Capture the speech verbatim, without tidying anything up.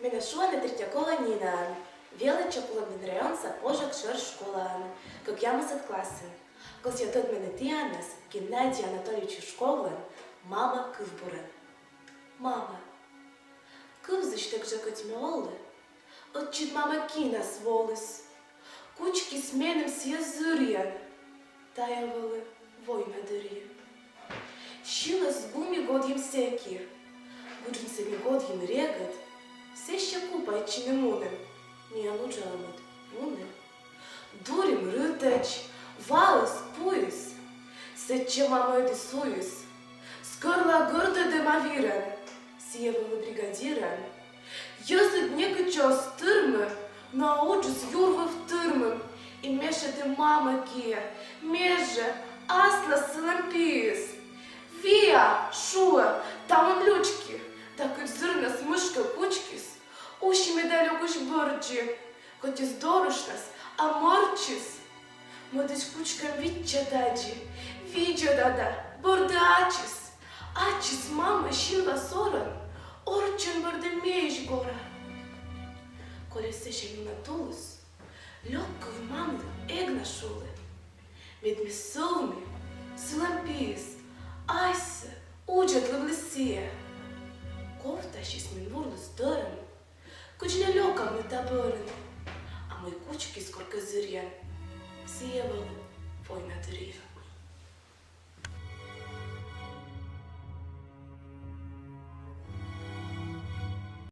Менӧ шуӧны Третьякова Нинаӧн, велӧдчӧ Кулӧмдін районса Пожӧг шӧр школаын, кӧкъямысӧд классын. Кӧсъя тӧдмавны тіянӧс Геннадий Анатольевич Юшковлӧн «Мама» кывбурӧн. Мама. Кывзысь тадзи, кӧть ме олі, ӧтчыд мама кинас воліс. Кучкис меным сійӧ зырйӧн. Тайӧ вӧлі война дырйи. Сьыліс гу ми годйим сэки. Гу джын сійӧ ми годйим регыд. Сэсся купайтчыны мунім. Миян уджалӧмыд мунӧ. Дурим рытӧдз, ваыс пуис. Сэтчӧ мама ӧд и суис. Скӧрла гӧрдӧдӧма вирӧн. Сійӧ вӧлі бригадирӧн. Йӧзыд некытчӧ оз тырмы, но уджыс юр выв тырмым. И ме шӧді мама киӧ, ме жӧ аслас сылӧн пиыс. Виа, шуӧ, тамын лючки, да кыдз зырнас мышкӧ кучкис. Уси ме да лёкысь бӧрдзи, кӧть эз дорышнас, а мӧрччис. Мӧдысь кучкӧм вичча тадзи, видзӧда да, бӧрдӧ ачыс. Ачыс мамӧ синва сорӧн орччӧн бӧрдӧ меысь гора. Коли сэсся мунӧ тулыс, лёк кыв мамлы эг на шулы. Мед ме сӧвми, сылӧн пиыс, асьсӧ уджӧдлывлі сійӧ. Ковтасис мен вурлыс тӧрӧн, кыдз нӧ лёкавны та бӧрын. А мый кучкис коркӧ зырйӧн, сійӧ вӧлі война дырйи.